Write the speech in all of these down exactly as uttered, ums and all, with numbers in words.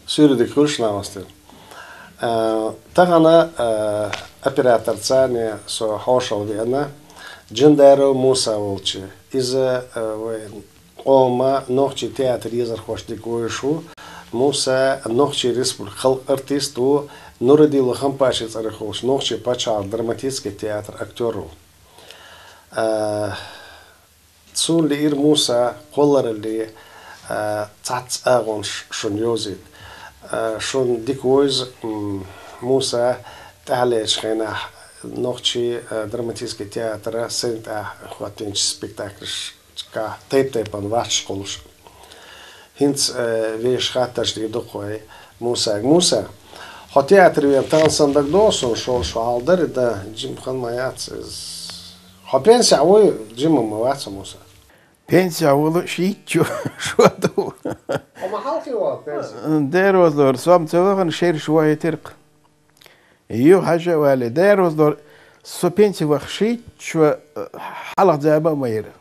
Суьйре дика хуьлда шун, Ӏаламат. Э, тахан, э, операторца со хьошалгӀа веана Джандаров Муса волча. Иза, э, вай къоман нохчий театр езархошта дика вевзаш ва. Муса Нохчий Республикан халкъа артист ва, Нурадилов Хампаший цӀерагӀа хулаш, нохчий паччахьалкхен драматически театра актёр ва. Э, Цунна лиира Муса кхолларалле, а, цхьацца агӀонаш шуна йовзийта. А, шуна дика вевза, м, Муса тӀехьалеча хенахь нохчий, а, драматически театра сайна тӀехьа хӀоттийнача спектаклашкахь тайп-тайпана вахчаш кхоллаш. ХӀинца, э, вешан хаттарш дӀадоаккх вай Мусага. Муса, хьо театре вена тахан санна дагадогӀий суна, шолла шо хьалдара, да, жима хан ма яц из. Хьо пенсехь вуй, жима ма вац хьо, Муса? Пенсехь вала шийтта шу ду. Хьо ма хьалхе вала пенсехь? Дера вазлор, со-м ца вахана шераш вахийтира-кх. Юха хьажа а вале, дера вазлор, со пенсехь ваха шийтта шу, э, хьалха зама а ма яра.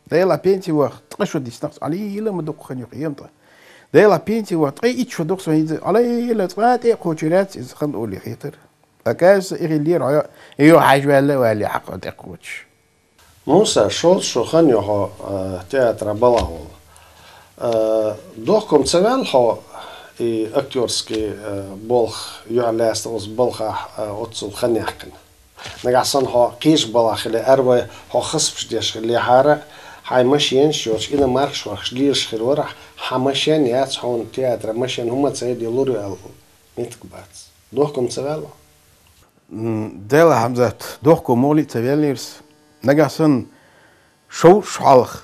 Делахь пенсехь ваха ткъа шу дисна-кх со, Ӏалийла ма дукха хан юха ема тӀа. Делахь пенсехь ваха ткъе итт шу ду-кх со хӀинца, Ӏалийла цкъа а тӀекхочур яц иза хан олий хетар. Оказывается, и хиллера хьо, и юха хьажа ваьлла а вале хьакъ тӀекхочуш. Муса, шолла шу хан ю хьо, э, театре балхахь волу. Э, дохко-м ца ваьлла хьо, и актёрский, э, болх юьхьлаьцна оцу балхахь, э, оццул хан яьккхина? Нагахь санна хьо кхечу балхахь хиле, аьрру вай хьо хаза деш хиллехьара, хьайн машенаш йоцуш, иномаркаш вахча лелаш хир вара, хьан машен яц хьуна театре, машен хӀума ца йо, лур ю аьлла меттиг бац. Дохко-м ца ваьлла? М, Делахь, Хьамзат, дохко муха а ца ваьллера со. Нагахь санна шовзткъа шу хьалха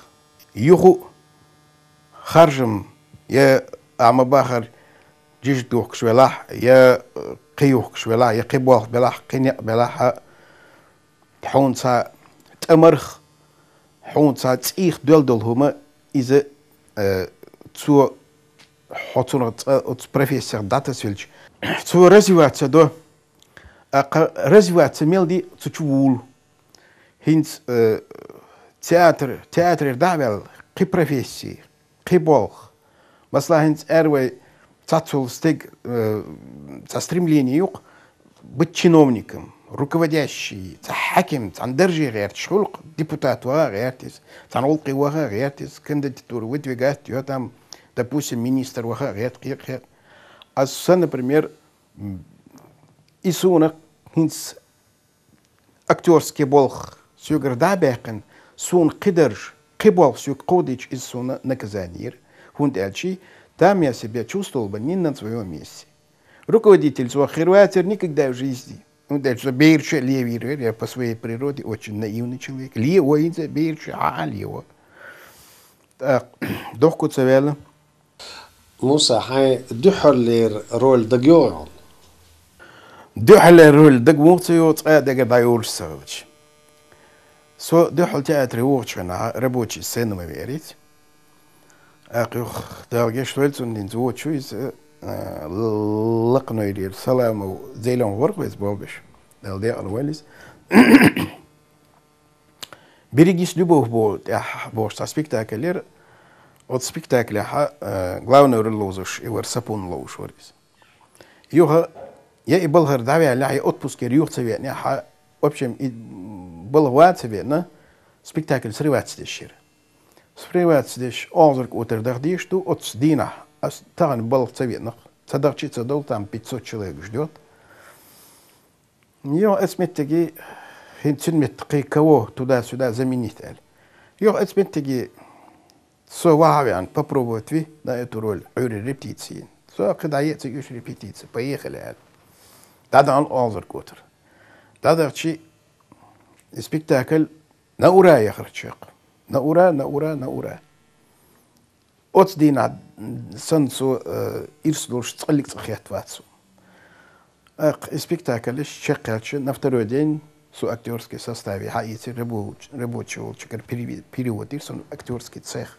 юха а харжам, я, ахьа ма-баххара, жижиг дохкуш велахь, я, э, кхин юхкуш велахь, я кхин болх белахь, кхин некъ белахь, хьуна цхьа тӀамарх, хьуна цхьа цӀийх доьлла долу хӀума, иза, э, цо, хьо цунах цкъа оцу профессех дӀатасавелча, цо развиваться до. ТӀаккха развиваться мел ди цу чу вуьйлу. ХӀинца, э, театр, театрера дӀа а ваьлла, кхин профессий, кхин болх. Масала, хӀинца аьрру вай цхьаццул стеган, э, цхьа стремление ю-кх быть чиновником, руководящий, цхьа хьаьким, цхьана дарже гӀерташ хуьлу-кх, депутат ваха а гӀерта иза, цхьана гӀуллакхе ваха а гӀерта иза, кандидатуру выдвигать йо там, допустим, министр ваха а гӀерта кхе-кхе. Ас сан, например, м, и суна хӀинца актёрский болх соьгара дӀа а баьккхина, суна кхин дарж, кхин болх соьга кховдийча, иза суна наказание яра. ХӀунда аьлча там я себя чувствовал бы не на своём месте. Руководительца ваха хир вацара никогда в жизни. ХӀунда аьлча со бераш а левийр вара, я по своей природе очень наивный человек. Ле вайна бераш а, хьан а ле вай. ТӀаккха дохко ца ваьлла. Муса, хьайн дуьххьарлера роль дагайогӀий хьуна? Дуьххьарлера роль дага муха ца йогӀу, цкъа а дагара дӀайолуш ца хилча. Со дуьххьал театре вогӀучу хенахь рабочий сцена ма веара иза. ТӀаккха юха Дала гечдойла цунна, хӀинца воцуш ву иза, а, Лакханойрера Саламов Зелён гӀоргва иза болх беш. Дала декъала войла иза. «Берегись, любовь» боху тӀехь бохуш цхьа спектакль яра. Оцу спектаклехь, э, главную роль ловзуш и вара, Сапун ловзуш вара иза. Юха, я и балхара дӀаваьллехь, я отпускера юха ца веанехь, в общем, и балха ван ца веана, спектакль срываться деш яра. Срываться деш, оьздангалла отар даха дезаш ду, оцу дийнахь ас тахана балха ца веана-кх, ца дахча а ца довла, там пятьсот человек ждёт. Юха оцу меттиге, хӀинца цуьнан метта кхин кого туда-сюда заменить аьлла. Юха оцу меттиге со ваха а веана, попробовать ви на эту роль, Ӏуьйре репетиции. Со кхин дӀа еа ца оьшу репетиции, поехали аьлла. ДӀадахана оьздангалла отар. ДӀадахча, и спектакль на ура яхара чекх. На ура, на ура, на ура. Оцу дийнахь санна со, э, ирс долуш цкъа-кх цкъа хетта вац со. ТӀаккха и спектакль иштта чекхъяьлча, на второй день со актёрский составе хьаийцира, рабо-, рабочий волчуьнгара переве-, перевод йира, суна актёрский цех.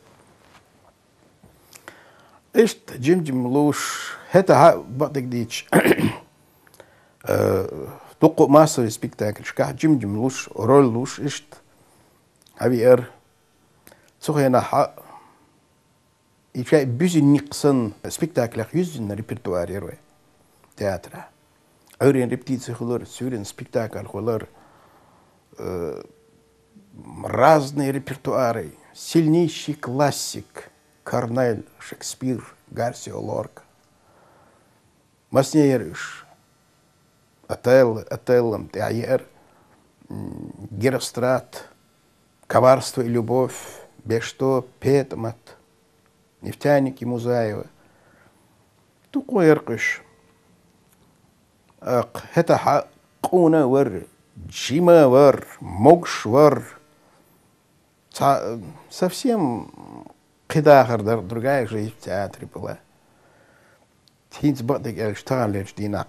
Иштта жим-жим луш, хӀетахь а бакъдерг дийцича, э, дуккха а массовый спектакльшкахь жим-жим луш, роль луш иштта хьавеара. Цу хенахь а И шоай буьзина никъ санна спектаклех юьззина репертуар яр вай театра. Ӏуьйренна репетици хилар, суьйренна спектакль хилар, э, разные репертуары, сильнейший классик, Корнель, Шекспир, Гарсиа Лорка. Массане яр уьш? Отелло, Отелло-м тӀехь яр, м, Герострат, Коварство и любовь, Бешто, Петамат, Нефтяники Музаева. Дукха яр-кх уьш. Акх, хӀетахь къона а вар, жима а вар, могуш а вар. Цхьа, совсем кхин дахар дар, другая жизнь в театре была. ХӀинца бакъдерг аьлча, таханлерчу дийнахь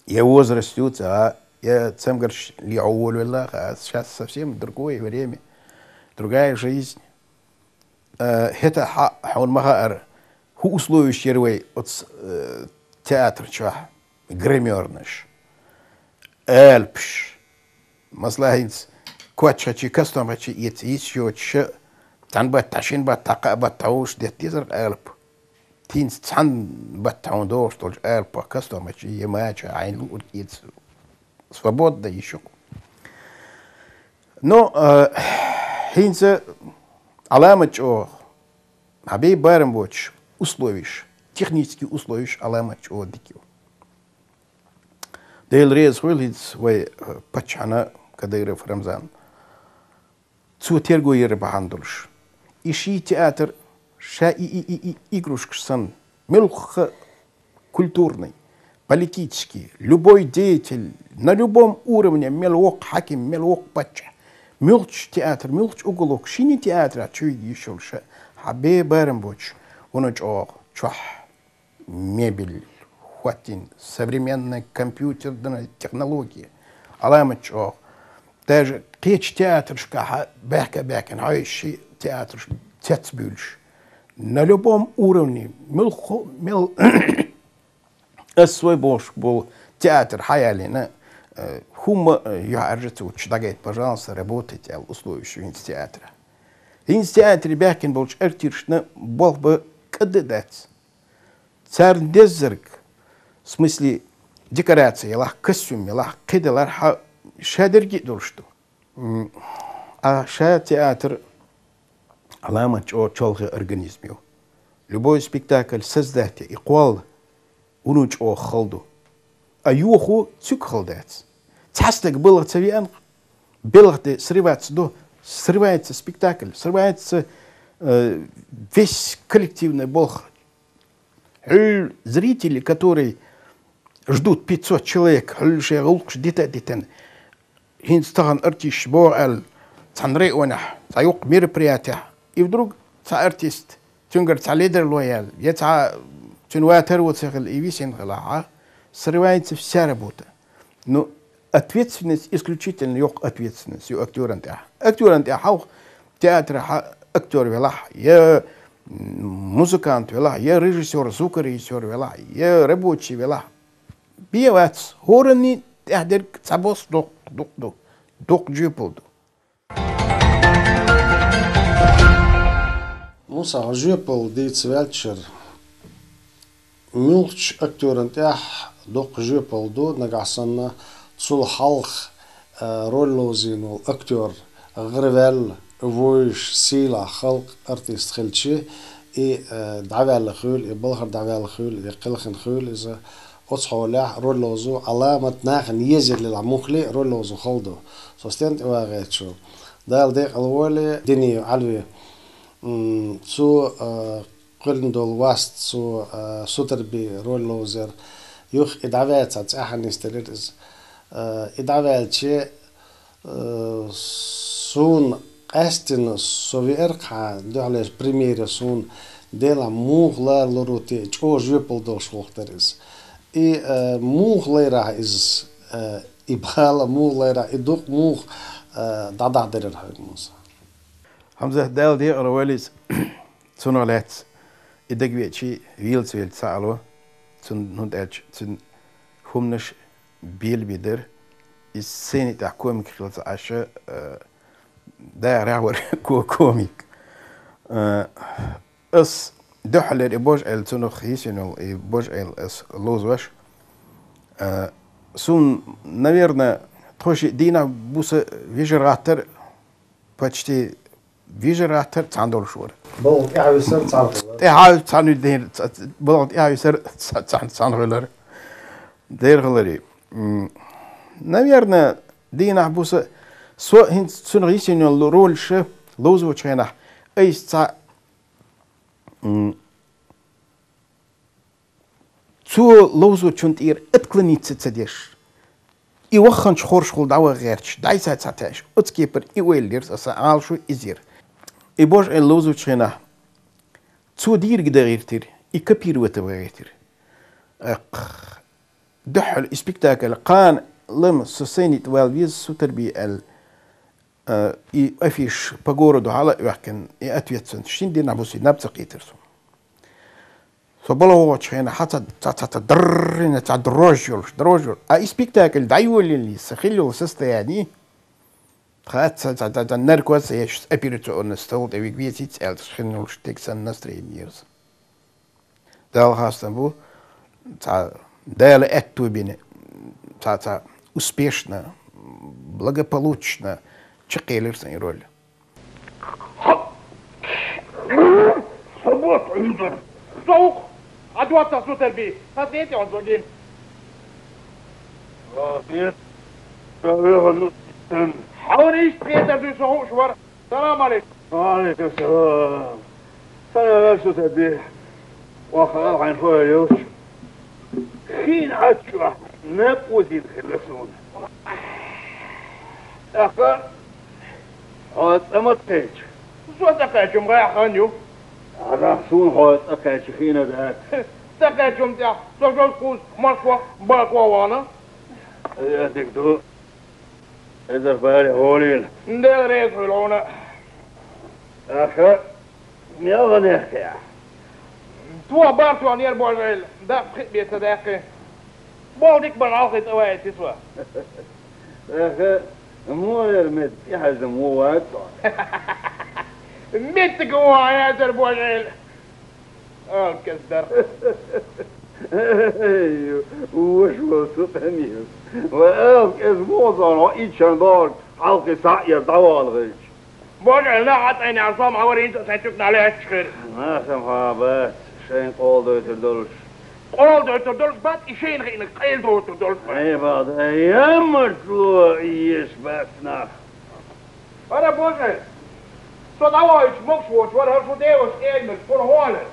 я возраст ю ца, я цамгарш лехьо волавелла, а сейчас совсем другое время, другая жизнь. Э, хӀетахь хьо-, хьуна ма хаьара, хӀун условиеш яр вай оцу, э, театр чохь, гримёрнаш, алапаш. Масала, хӀинца коч хьаьчий, костюм хьаьчий эца йиш йоцуш, цхьана баттахь, шина баттахь, кхаа баттахь вовшах детта дезара алап. ХӀинца цхьана баттахь хьуна догӀуш долчу алапах, костюм хьаьчий, я мача, хьайна луург эца свободно йиш ю-кх. Ну, э, хӀинца Ӏаламат чӀогӀа, хьан бен барам боцуш условиеш, технический условиеш Ӏаламат чӀогӀа дика ю. Дела реза хуьлда хӀинца вай, э, паччахьна Кадыров Рамзан. Цо терго яр бахьана долуш. И ший театр ша и, и, и, и игрушкаш санна, муьлхха культурный, политический, любой деятель, на любом уровне, мел воккха хьаким, мел воккха паччахь, муьлххачу театр, муьлххачу уголок, шина театра чу вига йиш йолуш, хьан бен барам боцуш, вуно чӀогӀа чохь мебель хӀоттийна, современная компьютерная технология, Ӏаламат чӀогӀа. Даже кхечу театрашкахь баьхка а баьхкина, хьо ши театраш цецбуьйлуш. На любом уровне, муьлхха, мел ас свой бохуш болу театр хьаялийна, э, хӀумма, э, юьхьӀаьржа ца вуьтуш дӀагайта, пожалуйста, работайте аьлла условиеш ю хӀинца театра. ХӀинца театре баьхкина болчу артисташна болх бан кӀадда а дац. Царна деззарг, в смысле, декорация елахь, костюм елахь, кхидолу хьан ша дерриге а долуш ду. М, а ша театр Ӏаламат чӀогӀа чолхе организм ю. Любой спектакль создать е, и кхолла, вуно чӀогӀа хала ду. А йохо цуьнга хала дац. Цхьа стаг балха ца веана, балха де срываться до, срывается спектакль, срывается, э, весь коллективный болх. Хьуьлла зрители, которые ждут пятьсот человек, хьуьлла шайн гӀуллакхаш дита а дитина. ХӀинца тахана артисташ боху аьлла, цхьана районехь, цхьа йоккха мероприятехь, и вдруг цхьа артист, цуьнгара цхьа ледарло яьлла, я цхьа цуьнан ватар а ву ца хилла, и висина хилахь, срывается вся работа. Ну, ответственность, исключительно йоккха ответственность ю актёран тӀехь. Актёран тӀехь хьовха, театрахь актёр велахь, я музыкант велахь, я режиссёр, звукорежиссёр велахь, я рабочий велахь. Бен вац, хӀоранна тӀехь дерг цхьабосса доккха дукъ ду, доккха жоьпалла ду. Муса, хьо жоьпалла дийца ваьлчара, муьлххачу актёран тӀехь доккха жоьпалла ду, нагахь санна цул хьалха, а, роль ловзийна волу актёр гӀараваьлла, вуьйш, сийлахь халкъан артист хилча, и, а, дӀаваьлла хуьлу, и балхара дӀаваьлла хуьлу, и кхелхина хуьлу иза. Оцу хьолехь роль ловзо Ӏаламат нахана езар лелахь муххале а роль ловзо хала ду. Со стенна тӀе вагӀе чу. Дала декъала войла, Диниев Ӏалви. М, цо, а, кхоьллина долу васт цо, а, Сутарби роль ловзар. Юха и дӀаваьлча цхьа цӀеххьана нисделира иза. А, и дӀаваьлча, а, суна къаьстина со веара-кх хьан дуьхьалерчу премьере суна, делахь муха лара лур ву те, чӀогӀа жоьпалла долуш гӀуллакх дара иза. И, а, муха лайрахь иза, а, и бала муха лайрахь, и дукъ муха, а, дӀадахьа дерира хьоьга, Муса? Хьамзат, Дала декъала войла иза. Цунах лаьцна и дагавеачий, велаца велча схьаало, цунна, хӀунда аьлча цуьнан хӀуманаш белаби дара. Иза сцени тӀехь комик хилла ца Ӏаш, э, дахарехь вара ко-, комик. Э, ас дуьххьалера и Божа-Ӏел цунах йисина йолу, и Божа-Ӏел ас ловзош. Э, суна, наверное, тхо шиъ дийнахь буса вижар гӀаттар, почти вижар гӀаттар цхьаьна долуш вара. БалгӀа тӀаьхьа висар цхьаьна хилла. ТӀаьхьа цхьаьна висар, ца-, ца-, балгӀа тӀаьхьа висар ца-, цхьаьна, цхьаьна хилар. Дера хиларе. М, наверное, дийнахь буса со хӀинца цунах йисина йолу роль ша ловзочу хенахь, айса цхьа, м, цо ловзочун тӀера отклониться ца деш, и вахханчу хоршахула дӀаваха гӀерташ, дӀайса ца таьӀаш, оцу кепара и ойла дира аса, Ӏалашо иза яра. И Божа-Ӏел ловзочу хенахь, цо дийриг дан гӀиртира, и копировать ван гӀиртира. Эх, дуьххьал и спектакль кхана лама со сайна тӀе вала веза Сутарби аьлла, э, и афиша по городу хьала а оьхкина, и ответственность шина дийнахь буса наб ца кхийтира суна. Со балха вогӀучу хенахь хьан ца, ца, ца, ца, даррина, ца дрожь йолуш, дрожь йолуш. А и спектакль дӀайолале, сан хилла йолу состояние, тхан ца, ца, ца, ца, наркоз ца еш, операционный стол тӀе вига везийца аьлла, сан хилла йолуш тегсан настроение яра сан. Далла хастам бу, цхьа Дала аьтто бина, цхьа, цхьа успешно, благополучно чекхъелира сайн роль. Суббота Ӏуьйзар. Со ву-кх, Ӏадоццахь Сутарби, сан тӀе а тӀе хьо зогийна. Сан тӀе а тӀе вехана. Хьуна иштта хетар дуй, со хууш вара. Салам алейкум. Ва алейкум салам. Салам алейкум, Сутарби. Ваха ала хьайн хӀоьлла йолуш. Хин Ӏаччохь наб озийна хилла суна. ТӀаккха хьо цӀа ма ца кхаьчча. Со цӀа кхаьчча-м гӀехьа хан ю. Ахьа суна хьо цӀа кхаьчча хиъна дац. ЦӀа кхаьчча-м тӀехь со жуьгташа, мостагӀаша бакъо вахана. Э, дика ду. Эзар баре гӀолийла. Дела реза хуьлда хьуна. Аша мел гӀанехкехь? Тоха бар тоьхнера, Божа-Эла, дакъа пхиъ бен ца даьккхи. Боху дика бан хьалхе цӀа ваийти со. Аша муха эр метта тӀехьаьжна муха вац хьо? Меттиг вон хьан язар, Божа-Эла. Алкес дар. Эй, ваша волу цу къамелас. Вай алкес муха зон хьо иччан догӀург хьалхе схьа а яр дӀавала хилча. Божа, нах хьан цӀайнехь сом хьан вара хӀинца а сайн туькнахь лаьтташ хир. Нахам хьан бац, шайн къола дойтур долуш. Къола дойтур долуш бац, и шайна хиънарг къайла дойтур долуш бац. Эй, бада, ямартло еш бац нах. ХӀара, Божа, со дӀавахийтуш могуш воцуш вара хӀара шун деваша Эльмира, шуна хӀун хилла?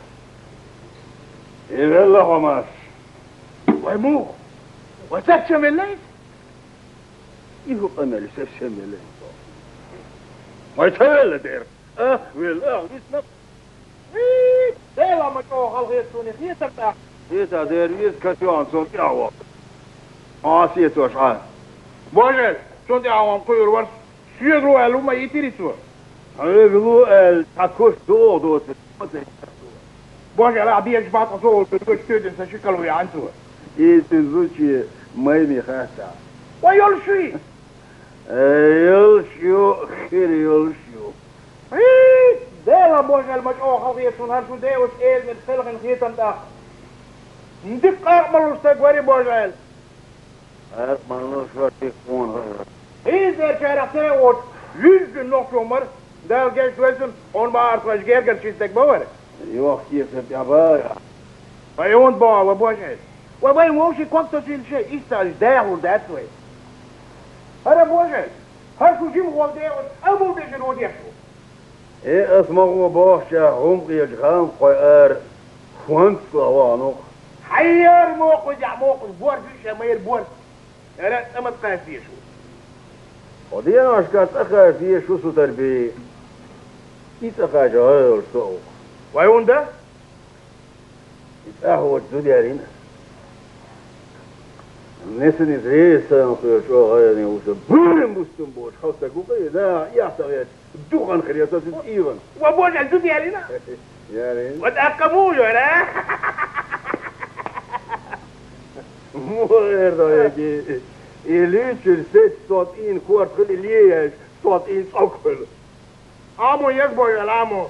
И велла хьо, Маш. Вай муха? Вай зачем велла иза? И хӀу къамел совсем велла иза. Вай ца велла дера? Ах, велла, ах, висна. Вий, Дела ма чӀогӀа хала хета суна и хетар тӀаккха. Хета дера веза Катюхан цунна тӀаьхьа вахана. Хьо сецош Ӏа. Божа, цунна тӀаьхьа ван кхуьур вара. Соьга ло аьлла ма йитира цо. Хьоьга ло аьлла, цхьа куш догӀу доцург ма ца йитира цо. Божа, ахь безаш бац, ткъа со волчу доьчу тоьдина сан ши кало яьхьна цо. И цуьнан зудче майме хаттахь. Вай йолуш ю и? Э, йолуш ю, хир йолуш ю. Хьий, Дела, Божа, ма чӀогӀа хала хета суна хӀара шун деваша Эльмира селхана хетам тӀаккха. Дика къакъа ма луш стаг вара и, Божа. Къакъа ма луш вара дика хьуна хир. Иза дерчарах ца воцу, вуьззина нохчо мара, Дала гечдойла цунна, хьуна ма арцахь гергара ши стаг ма вара. Йохкесар тӀехь бара. Вай хӀунда боху, ва Божа? Ва вайн вовшийн ког тосийла шайн, иштта аьлча, дахур дац вай. ХӀара Божа, хӀара шу жимахо деваша, амма бежар ву деш ву. Э, ас ма гӀо бохучехь, хӀума къечу гӀалмакхой ара фондашка вахана ву-кх. Хьайяр мокхузехь мокхуш борз ву ша, майра борз. Ара цӀа ма ца кхача дезаш ву. Хьо деношка цӀа кхача дезаш ву, Сутарби. И цӀа кхача гӀайгӀалаш со а ву-кх. Вай хӀунда? И цӀахь воцу зуда яьллина. Несани зрелище санна хир чӀогӀа гӀайгӀане ву со. Буьйран бустун боцу хьо стаг ву-кх и, наха эхь ца гӀерташ, дукха хир яц аса иза ийгӀина. Ва Божа, зуда яьллина? Яьллина. Ва тӀаккха муха йора? Муха эр дан яги? И луьйчуьра сецна со тӀийна корта хила, и леяьлча со тӀийна цӀог хила. Аму еза, Божа, аму.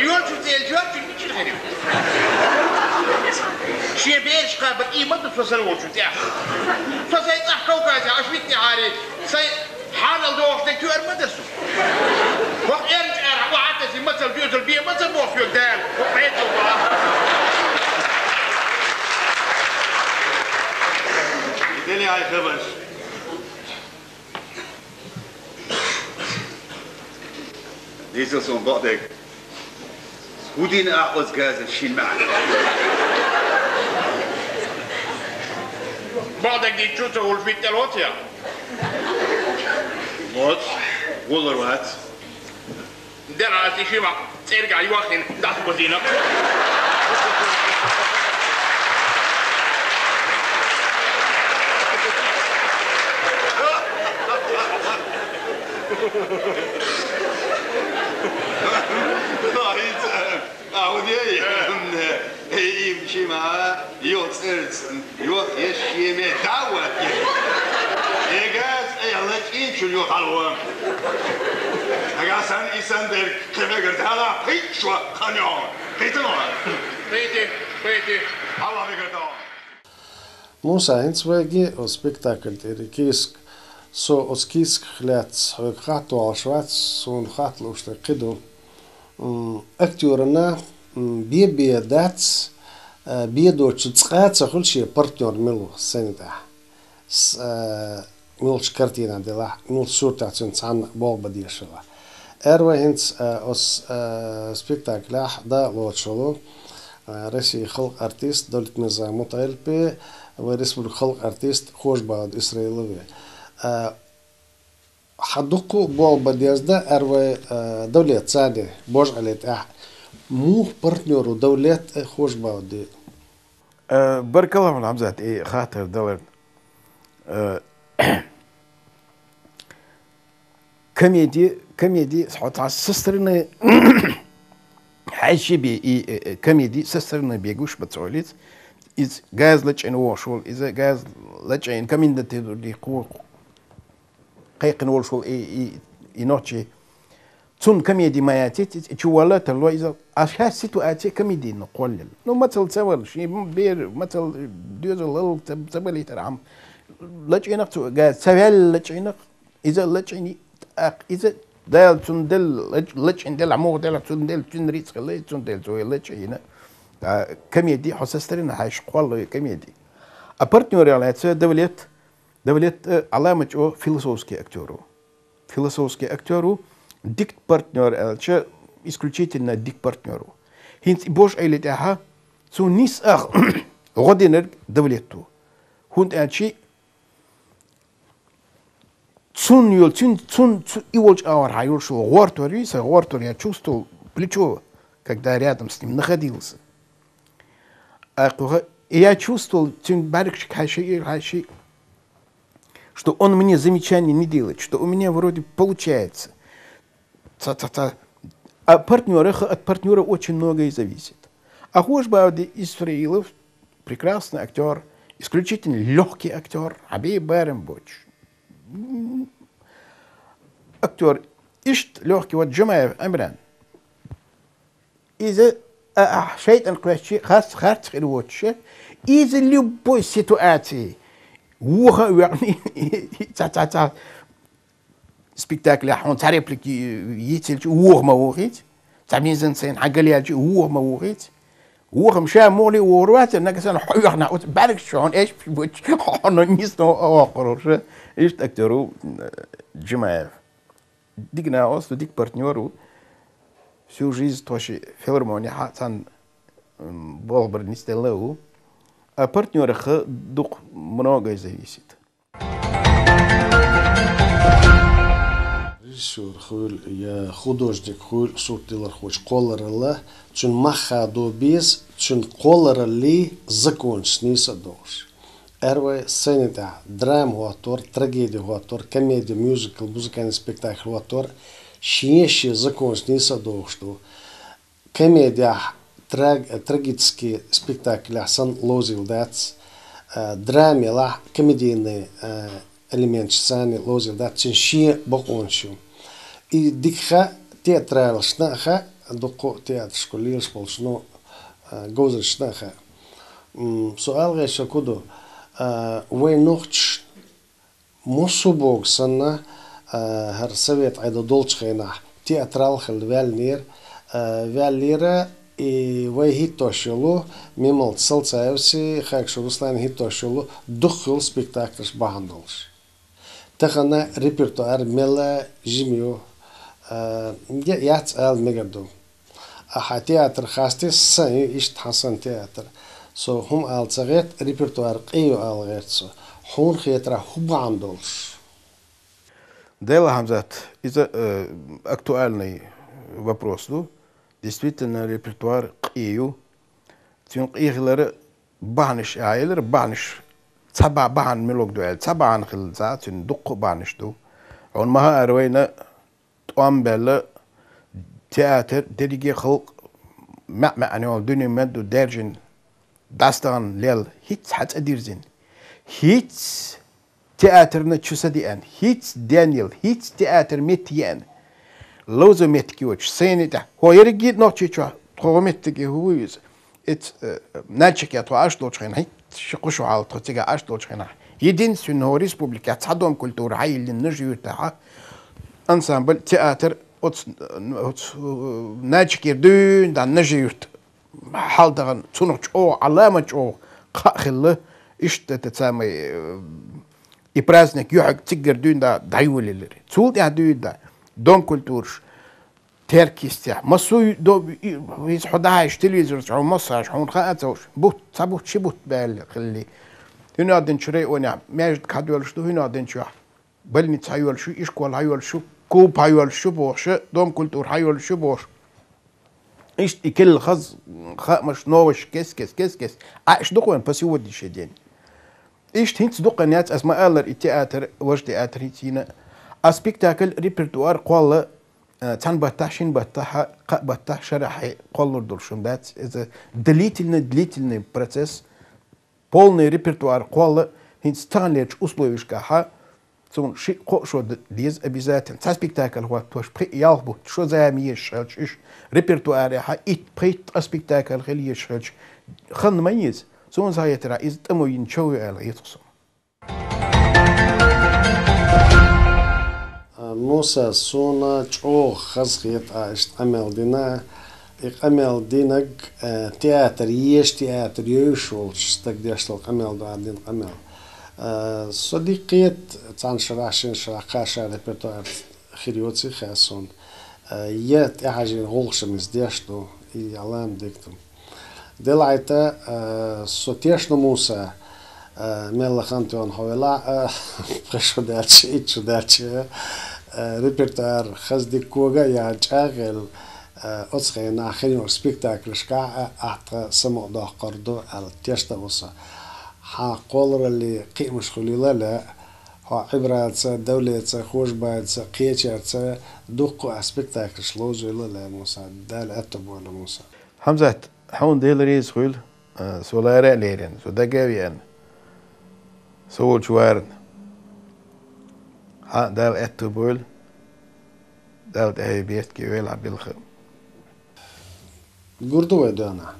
Йолчу цӀе йолчу мичил хьари. Шен бераш кхаба иймад со сара волчу тӀехь. Со сайн цӀахь Кавказе аш витте хьари. Сайн хьанал дохуш де туьар ма дасу. Хох эрнчу ара вахьа дези мацал доьзал бе маца бохуьг дала. Хох хьетал ба. Дели ай хабаш. Дийцал суна бакъдерг. ХӀун дина ахь оцу газа шин маьӀна? Бакъдерг дийцчу ца хуьлуш битта лоцу я? Лоцу, гӀуллур вац. Дера аса шима цӀергахь йохийна дӀасабазийна. Ахуде, и шима, йо цӀерца, йо ешшеме дават. Эгас ай лачинчу йо халва. Ага сан исан дер кхевегер дала пичва ханё. Пейтано. Пейте, пейте. Алла вегер дала. Муса, хӀинца вайги оцу спектакль тӀера кийсак, со оцу кийсаках лаьцна хьоьга хатта валаш вац, суна хатта лууш дерг кхин ду. М, актёрана, м, бе-бе дац, а, бе доцучу цкъа а ца хуьлу шен партнёр мила ву сцена тӀехь. С-, а, муьлхачу картина делахь, муьлхачу суртахь цуьнан цхьанна болх бан дезаш хилахь. Эр вай хӀинца, а, оцу, а, спектаклехь да лоцуш волу, а, Россин халкъан артист Давлетмирза Мутаилпе, вай республикан халкъан артист Хожабауда Исраилове. А, хьан дуккха а болх бан дезна, эр вай, а, Давлет, царна божа Ӏели тӀехь. Муха партнёр ву Давлет а, Хожабауда а? Э, баркалла хьуна, Хьамзат, и хаттар даларна. Э, комеди, комеди, хьо цхьа со стороны хьаьжчи бе, и, э, э, комеди со стороны бегуш бац хьо лиц. Иза газа лачкъийна вохуш волу, иза газа лачкъийна комендатуре кху-, кхайкхина волуш волу и, и, и нохчи. Цунна комеди ма яцийта, иза чу вала тарло иза. А шаьш ситуаци комедийна кхоллаелла. Ну, мацалла ца вала, шен бер, мацалла доьзал лала ца, ца балийтархьама. Лачкъийнах цу, га, ца ваьлла лачкъийнах, иза лачкъийна, тӀаккха иза Дала цунна делла, лач-, лачкъийна делахь, муха делахь, цунна делла, цуьнан рицкъ хилла, цунна делла, цо и лачкъийна. А комеди, хьо со стороны хьаьжча кхоллало и комеди. А партнёрах лаьцна Давлет, Давлет, э, Ӏаламат чӀо философский актёр ву. Философский актёр ву, дика партнёр аьлча, исключительно дика партнёр ву. ХӀинца и божа Ӏели тӀехьа цунна нисса ах гӀо динарг Давлет ву. ХӀунда аьлча цунна йолу, цуьнан, цунна, цу, и волчу агӀор хьан йолуш йолу гӀортор вий, сан гӀортор я чувствовал плечо, когда рядом с ним находился. Аккха, и я чувствовал, цуьнан бӀаьргашка хьаьший, хьаьший, что он мне замечаний не делает, что у меня вроде получается. Ца, ца, ца. А партнёрах, от партнёра очень многое зависит. А Хожабауда Исраилов прекрасный актёр, исключительно лёгкий актёр, хьан бе барам боцуш. М, актёр иштта лёгкий, вот Джамаев Амиран. Иза, а, а, шайтӀан кхоьссича, хас-, харц хир воцуша, иза любой ситуации воха а воьхний, цхьа, цхьа, цхьа спектаклехь хьуна цхьа реплика йицъелча, воха ма вохийца, цхьа мизансцена хьан галъяьлча, воха ма вохийца. Воха-м ша мухӀли вохур вац, нагахь санна хьо воьхна, оцу бӀаьргаш хьуна эшпаш бучу, хьуна нисдо а воккхур ву ша. Иштта актёр ву, э, Джамаев. Дика накъост ву, дика партнёр ву. Всю жизнь тхо ши филармонехь цхьаьна, м, болх бар нисделла а ву. А партнёрах дукха многое зависит. Режиссёр хуьлу я художник хуьлу, суртдалархочун кхолларалла, цуьнан мах хадо беза, цуьнан кхоллараллин законаш нийса а дохуш. Эр вай сцена тӀехь драма хӀоттор, трагеди хӀоттор, комеди, мюзикл, музыкальный спектакль хӀоттор, шен-шен законаш нийса а дохуш ду. Комедиехь, траг-, трагический спектаклехь санна ловзийла дац, а, драмелахь комедийный, а, элементаш санна ловзийла дац, цуьнан шен бакъонаш ю. И дика хаьа, театралашна а хаьа, дуккха а театрашкара лелаш болча, ну, а, говзанчашна а хаьа. М, со ала гӀерташ ку ду, а, вай нохчаша массо а бога санна, а, хӀара совет Ӏедал долча хенахь театрал хилла ваьллера, а, ваьллера, и вай хӀиттош йолу, Мемалта Салцаевси, Хагашев Руслани хӀиттош йолу дукха йолу спектаклаш бахьана долуш. Тахана репертуар мелла жима ю, а, я яц ала мегар ду. Ахьа театр хасте сан ю, иштта хьан сан театр. Со хӀума ала ца гӀерта, репертуар къе ю ала гӀерта со. Хьуна хетарехь хӀун бахьана долуш? Дела, Хьамзат, иза, э, актуальный вопрос ду. Действительно, репертуар къе ю. Цуьнан къе хилара бахьанаш а елира, бахьанаш ца ба-, бахьана милуг ду аьлла, ца бахьана хилла ца, цуьнан дуккха а бахьанаш ду. Хьуна ма хаъара вайна тӀом баьлла театр, дерриге а халкъ маьӀ-маьӀӀана йолу дуьне ма ду даьржина, дӀасадахана лелла, хӀинцца хьан цӀа дирзина. ХӀинцца театрна чу са деана, хӀинцца денъяла, хӀинцца театр метта еана. Ловзо меттиг йоцуш, сцени тӀехь. ХӀо ерриге а Нохчийчохь, тхо меттиге хӀун ву иза? Эц, э, Нальчике тхо Ӏаш долчу хенахь, хӀинцца ши кху шо хьалха тхо цига Ӏаш долчу хенахь. Единственный хӀо республикехь цхьа дом культуры хьайиллина Нажи-Юьртахь ансамбль, театр, оцу, оцу, э, Нальчикера дуьйна дан Нажи-Юьрт хьалдахана, цунах чӀогӀа, Ӏаламат чӀогӀа кхаъ хилла, иштта это самое, э, и праздник юьхьиг циггара дуьйна да дӀайолаелира. Цул тӀаьхьа дуьйна да дом культураш, Теркйистехь. Массо а до-, и, иза хьо дахьаш телевизорца хьо массаж, хьуна хаа ца уш. Бутт, цхьа бутт, ши бутт баьлла хилли. ХӀуьнан динчу районехь маьждиг хьадоьллуш ду, хӀуьнан динчохь больница хьайоьллуш ю, ишкол хьайоьллуш ю, клуб хьайоьллуш ю бохуш, дом культура хьайоьллуш ю бохуш. Иштта и килла хаза хаамаш, новаш кес-кес, кес-кес. Ӏаш ду-кх вайн по сегодняшний день. Иштта хӀинцца дукха яц, ас ма-аллара, и театр, важа театр хӀинцца йина. А спектакль, репертуар кхолла, а, цхьана баттахь, шина баттахь, кхаа баттахь, шарахь кхоллур долуш хӀума дац. Иза длительный, длительный процесс, полный репертуар кхолла, хӀинцца таханлерчу условишкахь, цунна шиъ-кхоъ шо д-, деза обязательно. Цхьа спектакль хӀоттош, пхиъ-ялх бутт шо зама езаш хилча, уьш репертуарехь итт-пхийтта ткъа спектакль хила езаш хилча, хан ма еза. Суна схьахетарехь, иза тӀамо йина чов ю аьлла хета-кх суна. А, Муса, суна чӀогӀа хазахета ахь иштта къамел дина. И къамел динарг, э, театр езаш, театр йовзуш волчу стага деш долу къамел ду ахь дина къамел. Э, со дика хета, цхьана шарахь, шина шарахь кхаа шарахь репертуар хир йоций хаьа суна. Э, я тӀехьажийна гӀуллакхаш-м иза деш ду, и ялам дика ду. Делахь а, э, со тешна, Муса, э, мелла хан тоьхна хьо велахь а, пхи шо даьлча, итт шо даьлча, э, репертуар хаза дика кога а яьлла, чӀагӀъелла, э, оцу хенахь хин йолчу спектакльшкахь а ахь тхан самукъадоккхур ду аьлла, тешна ву со. Хьан кхолларалле кхиамаш хуьлийла лаьа, хьо Ӏибраца, Давлеца, Хожабайца, кхечаьрца дуккха а спектакльш ловзийла лаьа, Муса. Дала аьтто бойла, Муса. Хьамзат, хьуна Дела реза хуьлда, а, со лара а лерина, со дага а веана, со волчу варна. Хьан а Дала аьтто бойла, Дала тӀаьхье бертке йойла хьан билха. Гур ду вай доьхна.